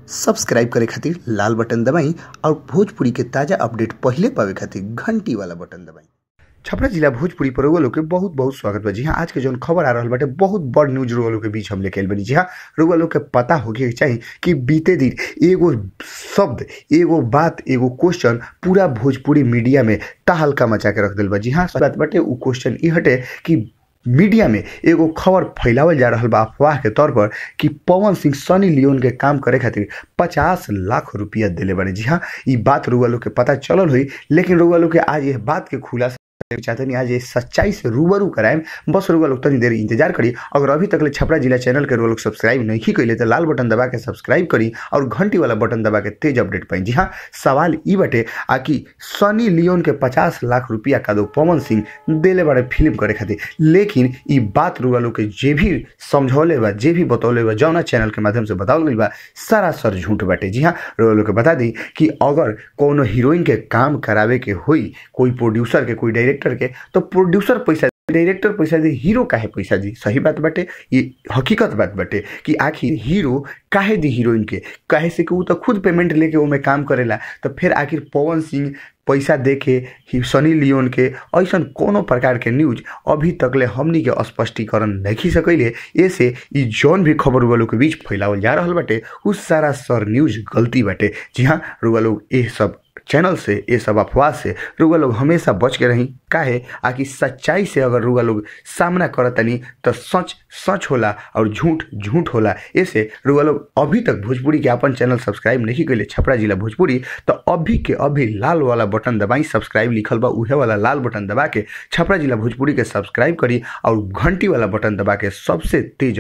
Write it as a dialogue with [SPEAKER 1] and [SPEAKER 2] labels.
[SPEAKER 1] Subscribe करे खातिर लाल button दबाई और भोजपुरी के ताजा अपडेट पहिले पावे खातिर घंटी वाला बटन दबाई।
[SPEAKER 2] छपरा जिला भोजपुरी पर रउआ लोग के बहुत बहुत स्वागत बा। जी हाँ, आज के जौन खबर आ रहल बाटे बहुत बड़ न्यूज रउआ लोग के बीच हम लेके आइल बानी। जी हाँ, रउआ लोग के पता होखे के चाही कि बीते दिन एगो शब्द, एगो बात, एगो क्वेश्चन पूरा भोजपुरी मीडिया में तहलका मचा के रख दिल बा। जी हाँ, बात बाटे उ क्वेश्चन ई हटे कि मीडिया में एगो खबर फैलावल जा रहल बा अफवाह के तौर पर कि पवन सिंह सनी लियोन के काम करे खातिर 50 लाख रुपया दिले बाने। जी हाँ, ई बात रउआ लोग के पता चलल हुई, लेकिन रउआ लोग के आज यह बात के खुलासा चाहते नहीं, आज ये सच्चाई से रूबरू कराएम। बस रउआ लोग तनी देर इंतजार करी। अगर अभी तक ले छपरा जिला चैनल के रउआ लोग सब्सक्राइब नहीं कइले तो लाल बटन दबा के सब्सक्राइब करी और घंटी वाला बटन दबा के तेज अपडेट पाई। जी हाँ, सवाल ई बटे आ कि सनी लियोन के 50 लाख रुपया का दो पवन सिंह देले बारे फिल्म करे खातिर, लेकिन ई बात रउआ लोग के जे भी समझौले बा, जे भी बतौले बा, जौना चैनल के माध्यम से बतावल गइल बा, सरासर झूठ बाटे। जी हाँ, रउआ लोग के बता दी कि अगर कोनो हीरोइन के काम करावे के होई कोई प्रोड्यूसर के, कोई डायरेक्टर के, तो प्रोड्यूसर पैसा, डायरेक्टर पैसा दी, हीरो काहे पैसा दी? सही बात बाटे, ये हकीकत बात बाटे कि आखिर हीरो काहे दी हीरोइन के, काहे से कि उ तो खुद पेमेंट लेके ओमे काम करेला। तो फिर आखिर पवन सिंह पैसा देके सनी लियोन के ऐसा कोनो प्रकार के न्यूज अभी तक ले हमनी के स्पष्टीकरण नहीं सकैले। ऐसे ई जौन भी खबर रउआ लोग के बीच फैलावल जा रहल बाटे उ सारा सर न्यूज गलती बाटे। जी हाँ, रउआ लोग ये सब चैनल से, ये सब अफवाह से रउआ लोग हमेशा बच के रही। काहे आकि सच्चाई से अगर रउआ लोग सामना करतनी तो सच सच होला और झूठ झूठ होला। ऐसे रउआ लोग अभी तक भोजपुरी के अपन चैनल सब्सक्राइब नहीं कइले छपरा जिला भोजपुरी, तो अभी के अभी लाल वाला बटन दबाई, सब्सक्राइब लिखल बा उहे वाला लाल बटन दबा के छपरा जिला भोजपुरी के सब्सक्राइब करी और घंटी वाला बटन दबा के सबसे तेज